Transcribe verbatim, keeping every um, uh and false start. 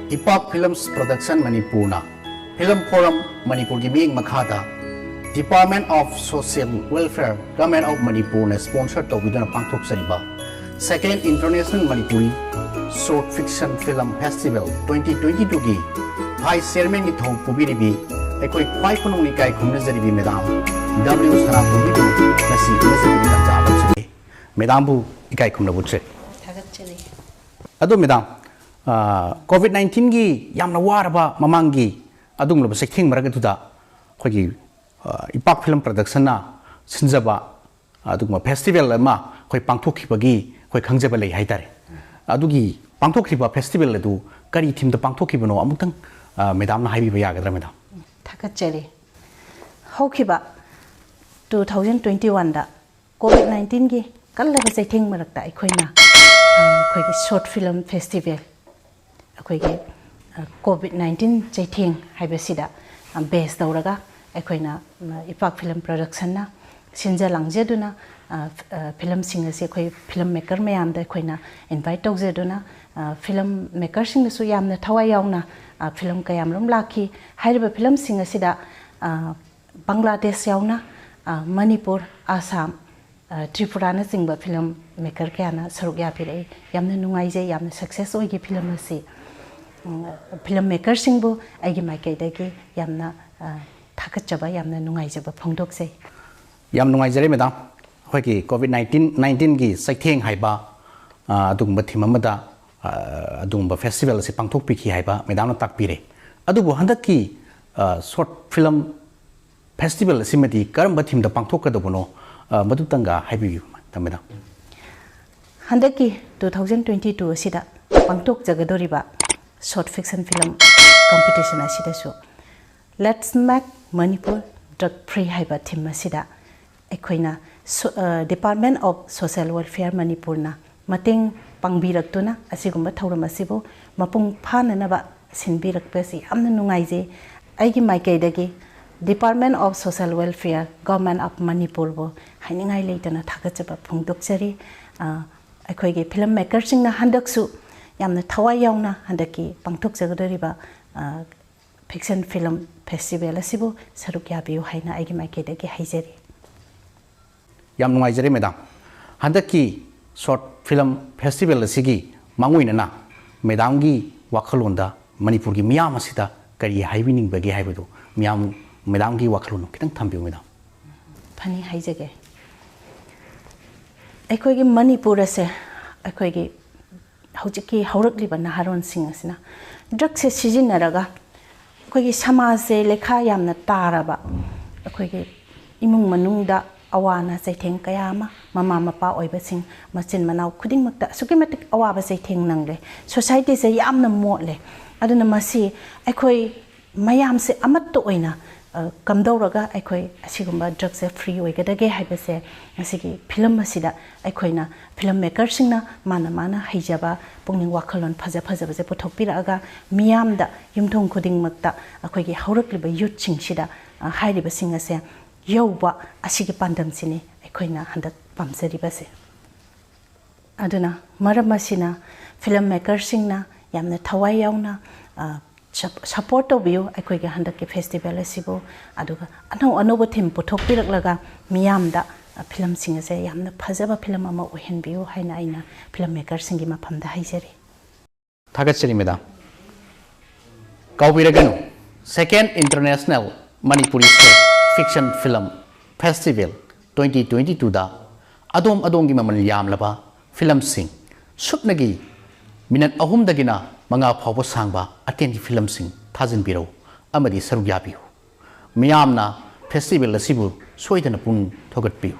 ꯏꯄꯥꯛ films production ꯃꯅꯤꯄꯨꯔꯅ film form ꯃꯅꯤꯄꯨꯔꯒꯤ ꯃꯤꯠꯌꯦꯡ ꯃꯈꯥꯗ Department of Social Welfare, Government of ꯃꯅꯤꯄꯨꯔꯅ ꯁ꯭ꯄꯣꯟꯁꯔ ꯇꯧꯕꯤꯗꯨꯅ ꯄꯥꯡꯊꯣꯛꯆꯔꯤꯕ Second International Manipuri Short Fiction Film Festival twenty twenty-twoꯒꯤ ꯚꯥꯏꯁ ꯆꯤꯌꯔꯃꯦꯟꯒꯤ ꯊꯧ ꯄꯨꯕꯤꯔꯤꯕꯤ ꯑꯩꯈꯣꯏ ꯈ꯭ꯋꯥꯏ ꯐꯨꯅꯧꯅ ꯏꯀꯥꯏ ꯈꯨꯝꯅꯖꯔꯤꯕꯤ ꯃꯦꯗꯥꯝ ꯗꯕ꯭ꯂꯤꯎ ꯁꯅꯥꯇꯣꯝꯕꯤꯕꯨ ꯉꯁꯤ ꯎꯅꯖꯕꯒꯤ ꯇꯥꯟꯖꯥ ꯂꯧꯖꯔꯤ꯫ ꯃꯦꯗꯥꯝꯕꯨ ꯏꯀꯥꯏ ꯈꯨꯝꯅꯕ ꯎꯠꯆꯔꯤ꯫ ꯊꯥꯒꯠꯆꯔꯤ꯫ ꯑꯗꯣ ꯃꯦꯗꯥꯝ, ꯀꯣꯚꯤꯗ ꯅꯥꯏꯟꯇꯤꯟꯒꯤ ꯌꯥꯝꯅ ꯋꯥꯔꯕ ꯃꯃꯥꯡꯒꯤ ꯑꯗꯨꯒꯨꯝꯂꯕ ꯆꯩꯊꯦꯡ ꯃꯔꯛ ꯑꯗꯨꯗ ꯑꯩꯈꯣꯏꯒꯤ ꯏꯄꯥꯛ ꯐꯤꯂꯝ ꯄ꯭ꯔꯗꯛꯁꯟꯅ ꯁꯤꯟꯖꯕ ꯑꯗꯨꯒꯨꯝꯕ ꯐꯦꯁꯇꯤꯚꯦꯜ ꯑꯃ ꯑꯩꯈꯣꯏ ꯄꯥꯡꯊꯣꯛꯈꯤꯕꯒꯤ ꯑꯩꯈꯣꯏ ꯈꯪꯖꯕ ꯂꯩ ꯍꯥꯏꯇꯥꯔꯦ꯫ ꯑꯗꯨꯒꯤ ꯄꯥꯡꯊꯣꯛꯈꯤꯕ ꯐꯦꯁꯇꯤꯚꯦꯜ ꯑꯗꯨ ꯀꯔꯤ ꯊꯤꯝꯗ ꯄꯥꯡꯊꯣꯛꯈꯤꯕꯅꯣ ꯑꯃꯨꯛꯇꯪ ꯃꯦꯗꯥꯝꯅ ꯍꯥꯏꯕꯤꯕ ꯌꯥꯒꯗ꯭ꯔꯥ ꯃꯦꯗꯥꯝ? ꯊꯥꯒꯠꯆꯔꯤ꯫ ꯍꯧꯈꯤꯕ two thousand twenty oneꯗ ꯀꯣꯚꯤꯗ ꯅꯥꯏꯟꯇꯤꯟꯒꯤ ꯀꯜꯂꯕ ꯆꯩꯊꯦꯡ ꯃꯔꯛꯇ ꯑꯩꯈꯣꯏꯅ ꯑꯩꯈꯣꯏꯒꯤ ꯁꯣꯔꯠ ꯐꯤꯂꯝ ꯐꯦꯁꯇꯤꯚꯦꯜ ꯑꯩꯈꯣꯏꯒꯤ ꯀꯣꯚꯤꯗ ꯅꯥꯏꯟꯇꯤꯟ ꯆꯩꯊꯦꯡ ꯍꯥꯏꯕꯁꯤꯗ ꯕꯦꯁ ꯇꯧꯔꯒ ꯑꯩꯈꯣꯏꯅ ꯏꯄꯥꯛ ꯐꯤꯂꯝ ꯄ꯭ꯔꯗꯛꯁꯟꯅ ꯁꯤꯟꯖ ꯂꯥꯡꯖꯗꯨꯅ ꯐꯤꯂꯝꯁꯤꯡ ꯑꯁꯤ ꯑꯩꯈꯣꯏ ꯐꯤꯂꯝ ꯃꯦꯀꯔ ꯃꯌꯥꯝꯗ ꯑꯩꯈꯣꯏꯅ ꯏꯟꯚꯥꯏꯠ ꯇꯧꯖꯗꯨꯅ ꯐꯤꯂꯝ ꯃꯦꯀꯔꯁꯤꯡꯅꯁꯨ ꯌꯥꯝꯅ ꯊꯋꯥꯏ ꯌꯥꯎꯅ ꯐꯤꯂꯝ ꯀꯌꯥꯃꯔꯨꯝ ꯂꯥꯛꯈꯤ꯫ ꯍꯥꯏꯔꯤꯕ ꯐꯤꯂꯝꯁꯤꯡ ꯑꯁꯤꯗ ꯕꯪꯒ꯭ꯂꯥꯗꯦꯁ ꯌꯥꯎꯅ ꯃꯅꯤꯄꯨꯔ, ꯑꯁꯥꯝ, ꯇ꯭ꯔꯤꯄꯨꯔꯥꯅꯆꯤꯡꯕ ꯐꯤꯂꯝ ꯃꯦꯀꯔ ꯀꯌꯥꯅ ꯁꯔꯨꯛ ꯌꯥꯕꯤꯔꯛꯏ꯫ ꯌꯥꯝꯅ ꯅꯨꯡꯉꯥꯏꯖꯩ꯫ ꯌꯥꯝꯅ ꯁꯛꯁꯦꯁ ꯑꯣꯏꯈꯤ ꯐꯤꯂꯝ ꯑꯁꯤ꯫ ꯐꯤꯂꯝ ꯃꯦꯀꯔꯁꯤꯡꯕꯨ ꯑꯩꯒꯤ ꯃꯥꯏꯀꯩꯗꯒꯤ ꯌꯥꯝꯅ ꯊꯥꯒꯠꯆꯕ, ꯌꯥꯝꯅ ꯅꯨꯡꯉꯥꯏꯖꯕ ꯐꯣꯡꯗꯣꯛꯆꯩ꯫ ꯌꯥꯝ ꯅꯨꯡꯉꯥꯏꯖꯔꯦ ꯃꯦꯗꯥꯝ꯫ ꯑꯩꯈꯣꯏꯒꯤ ꯀꯣꯚꯤꯗ ꯅꯥꯏꯟꯇꯤꯟ ꯅꯥꯏꯟꯇꯤꯟꯒꯤ ꯆꯩꯊꯦꯡ ꯍꯥꯏꯕ ꯑꯗꯨꯒꯨꯝꯕ ꯊꯤꯝ ꯑꯃꯗ ꯑꯗꯨꯒꯨꯝꯕ ꯐꯦꯁꯇꯤꯚꯦꯜ ꯑꯁꯤ ꯄꯥꯡꯊꯣꯛꯄꯤꯈꯤ ꯍꯥꯏꯕ ꯃꯦꯗꯥꯝꯅ ꯇꯥꯛꯄꯤꯔꯦ꯫ ꯑꯗꯨꯕꯨ ꯍꯟꯗꯛꯀꯤ ꯁꯣꯔꯠ ꯐꯤꯂꯝ ꯐꯦꯁꯇꯤꯚꯦꯜ ꯑꯁꯤꯃꯗꯤ ꯀꯔꯝꯕ ꯊꯤꯝꯗ ꯄꯥꯡꯊꯣꯛꯀꯗꯕꯅꯣ, ꯃꯗꯨꯇꯪꯒ ꯍꯥꯏꯕꯤꯌꯨ ꯃꯦꯗꯥꯝ꯫ ꯍꯟꯗꯛꯀꯤ two thousand twenty two ꯑꯁꯤꯗ ꯄꯥꯡꯊꯣꯛꯆꯒꯗꯧꯔꯤꯕ ꯁꯣꯔꯠ ꯐꯤꯛꯁꯟ ꯐꯤꯂꯝ ꯀꯝꯄꯤꯇꯤꯁꯟ ꯑꯁꯤꯗꯁꯨ Let's Make Manipur Drug Free ꯍꯥꯏꯕ ꯊꯤꯝ ꯑꯁꯤꯗ ꯑꯩꯈꯣꯏꯅ Department of Social Welfare ꯃꯅꯤꯄꯨꯔꯅ ꯃꯇꯦꯡ ꯄꯥꯡꯕꯤꯔꯛꯇꯨꯅ ꯑꯁꯤꯒꯨꯝꯕ ꯊꯧꯔꯝ ꯑꯁꯤꯕꯨ ꯃꯄꯨꯡ ꯐꯥꯅꯅꯕ ꯁꯤꯟꯕꯤꯔꯛꯄꯁꯤ ꯌꯥꯝꯅ ꯅꯨꯡꯉꯥꯏꯖꯩ꯫ ꯑꯩꯒꯤ ꯃꯥꯏꯀꯩꯗꯒꯤ Department of Social Welfare, Government of ꯃꯅꯤꯄꯨꯔꯕꯨ ꯍꯥꯏꯅꯤꯡꯉꯥꯏ ꯂꯩꯇꯅ ꯊꯥꯒꯠꯆꯕ ꯐꯣꯡꯗꯣꯛꯆꯔꯤ꯫ ꯑꯩꯈꯣꯏꯒꯤ ꯐꯤꯂꯝ ꯃꯦꯀꯔꯁꯤꯡꯅ ꯍꯟꯗꯛꯁꯨ ꯌꯥꯝꯅ ꯊꯋꯥꯏ ꯌꯥꯎꯅ ꯍꯟꯗꯛꯀꯤ ꯄꯥꯡꯊꯣꯛꯆꯒꯗꯧꯔꯤꯕ, ꯑ, fiction film festival ꯑꯁꯤꯕꯨ ꯁꯔꯨꯛ ꯌꯥꯕꯤꯌꯨ ꯍꯥꯏꯅ ꯑꯩꯒꯤ ꯃꯥꯏꯀꯩꯗꯒꯤ ꯍꯥꯏꯖꯔꯤ꯫ ꯌꯥꯝ ꯅꯨꯡꯉꯥꯏꯖꯔꯦ ꯃꯦꯗꯥꯝ꯫ ꯍꯟꯗꯛꯀꯤ short film festival ꯑꯁꯤꯒꯤ ꯃꯥꯡꯑꯣꯏꯅꯅ ꯃꯦꯗꯥꯝꯒꯤ ꯋꯥꯈꯜꯂꯣꯟꯗ ꯃꯅꯤꯄꯨꯔꯒꯤ ꯃꯤꯌꯥꯝ ꯑꯁꯤꯗ ꯀꯔꯤ ꯍꯥꯏꯕꯤꯅꯤꯡꯕꯒꯦ ꯍꯥꯏꯕꯗꯨ ꯃꯤꯌꯥꯝ, ꯃꯦꯗꯥꯝꯒꯤ ꯋꯥꯈꯜꯂꯣꯟ ꯈꯤꯇꯪ ꯊꯝꯕꯤꯌꯨ ꯃꯦꯗꯥꯝ꯫ ꯐꯅꯤ, ꯍꯥꯏꯖꯒꯦ꯫ ꯑꯩꯈꯣꯏꯒꯤ ꯃꯅꯤꯄꯨꯔ ꯑꯁꯦ ꯑꯩꯈꯣꯏꯒꯤ ꯍꯧꯖꯤꯛꯀꯤ ꯍꯧꯔꯛꯂꯤꯕ ꯅꯍꯥꯔꯣꯟꯁꯤꯡ ꯑꯁꯤꯅ ꯗ꯭ꯔꯒꯁꯦ ꯁꯤꯖꯤꯟꯅꯔꯒ ꯑꯩꯈꯣꯏꯒꯤ ꯁꯃꯥꯖꯁꯦ ꯂꯩꯈꯥ ꯌꯥꯝꯅ ꯇꯥꯔꯕ, ꯑꯩꯈꯣꯏꯒꯤ ꯏꯃꯨꯡ ꯃꯅꯨꯡꯗ ꯑꯋꯥ ꯑꯅꯥ ꯆꯩꯊꯦꯡ ꯀꯌꯥ ꯑꯃ, ꯃꯃꯥ ꯃꯄꯥ ꯑꯣꯏꯕꯁꯤꯡ, ꯃꯆꯤꯟ ꯃꯅꯥꯎ ꯈꯨꯗꯤꯡꯃꯛꯇ ꯑꯁꯨꯛꯀꯤ ꯃꯇꯤꯛ ꯑꯋꯥꯕ ꯆꯩꯊꯦꯡ ꯅꯪꯂꯦ꯫ ꯁꯣꯁꯥꯏꯇꯤꯁꯦ ꯌꯥꯝꯅ ꯃꯣꯠꯂꯦ꯫ ꯑꯗꯨꯅ ꯃꯁꯤ ꯑꯩꯈꯣꯏ ꯃꯌꯥꯝꯁꯦ ꯑꯃꯠꯇ ꯑꯣꯏꯅ, ꯑ, ꯀꯝꯗꯧꯔꯒ ꯑꯩꯈꯣꯏ ꯑꯁꯤꯒꯨꯝꯕ ꯗ꯭ꯔꯒꯁꯦ ꯐ꯭ꯔꯤ ꯑꯣꯏꯒꯗꯒꯦ ꯍꯥꯏꯕꯁꯦ ꯉꯁꯤꯒꯤ ꯐꯤꯂꯝ ꯑꯁꯤꯗ ꯑꯩꯈꯣꯏꯅ ꯐꯤꯂꯝ ꯃꯦꯀꯔꯁꯤꯡꯅ ꯃꯥꯅ ꯃꯥꯅ ꯍꯩꯖꯕ ꯄꯨꯛꯅꯤꯡ ꯋꯥꯈꯜꯂꯣꯟ ꯐꯖ ꯐꯖꯕꯁꯦ ꯄꯨꯊꯣꯛꯄꯤꯔꯛꯑꯒ ꯃꯤꯌꯥꯝꯗ, ꯌꯨꯝꯊꯣꯡ ꯈꯨꯗꯤꯡꯃꯛꯇ ꯑꯩꯈꯣꯏꯒꯤ ꯍꯧꯔꯛꯂꯤꯕ ꯌꯨꯠꯁꯤꯡꯁꯤꯗ, ꯑ, ꯍꯥꯏꯔꯤꯕꯁꯤꯡ ꯑꯁꯦ ꯌꯧꯕ ꯑꯁꯤꯒꯤ ꯄꯥꯟꯗꯝꯁꯤꯅꯤ ꯑꯩꯈꯣꯏꯅ ꯍꯟꯗꯛ ꯄꯥꯝꯖꯔꯤꯕꯁꯦ꯫ ꯑꯗꯨꯅ ꯃꯔꯝ ꯑꯁꯤꯅ ꯐꯤꯂꯝ ꯃꯦꯀꯔꯁꯤꯡꯅ ꯌꯥꯝꯅ ꯊꯋꯥꯏ ꯌꯥꯎꯅ, ꯑ, ꯁꯞ-, ꯁꯄꯣꯔꯠ ꯇꯧꯕꯤꯌꯨ ꯑꯩꯈꯣꯏꯒꯤ ꯍꯟꯗꯛꯀꯤ ꯐꯦꯁꯇꯤꯚꯦꯜ ꯑꯁꯤꯕꯨ꯫ ꯑꯗꯨꯒ ꯑꯅꯧ ꯑꯅꯧꯕ ꯊꯤꯝ ꯄꯨꯊꯣꯛꯄꯤꯔꯛꯂꯒ ꯃꯤꯌꯥꯝꯗ, ꯑ, ꯐꯤꯂꯝꯁꯤꯡ ꯑꯁꯦ ꯌꯥꯝꯅ ꯐꯖꯕ ꯐꯤꯂꯝ ꯑꯃ ꯑꯣꯏꯍꯟꯕꯤꯌꯨ ꯍꯥꯏꯅ ꯑꯩꯅ ꯐꯤꯂꯝ ꯃꯦꯀꯔꯁꯤꯡꯒꯤ ꯃꯐꯝꯗ ꯍꯥꯏꯖꯔꯤ꯫ ꯊꯥꯒꯠꯆꯔꯤ ꯃꯦꯗꯥꯝ꯫ ꯀꯥꯎꯕꯤꯔꯒꯅꯨ, Second International Manipuri Short Fiction Film Festival twenty twenty twoꯗ ꯑꯗꯣꯝ ꯑꯗꯣꯝꯒꯤ ꯃꯃꯜ ꯌꯥꯝꯂꯕ ꯐꯤꯂꯝꯁꯤꯡ, ꯁꯨꯞꯅꯒꯤ ꯃꯤꯅꯠ ꯑꯍꯨꯝꯗꯒꯤꯅ ꯃꯉꯥ ꯐꯥꯎꯕ ꯁꯥꯡꯕ ꯑꯇꯦꯟꯒꯤ ꯐꯤꯂꯝꯁꯤꯡ ꯊꯥꯖꯤꯟꯕꯤꯔꯧ ꯑꯃꯗꯤ ꯁꯔꯨꯛ ꯌꯥꯕꯤꯌꯨ꯫ ꯃꯤꯌꯥꯝꯅ ꯐꯦꯁꯇꯤꯚꯦꯜ ꯑꯁꯤꯕꯨ ꯁꯣꯏꯗꯅ ꯄꯨꯛꯅꯤꯡ ꯊꯧꯒꯠꯄꯤꯌꯨ꯫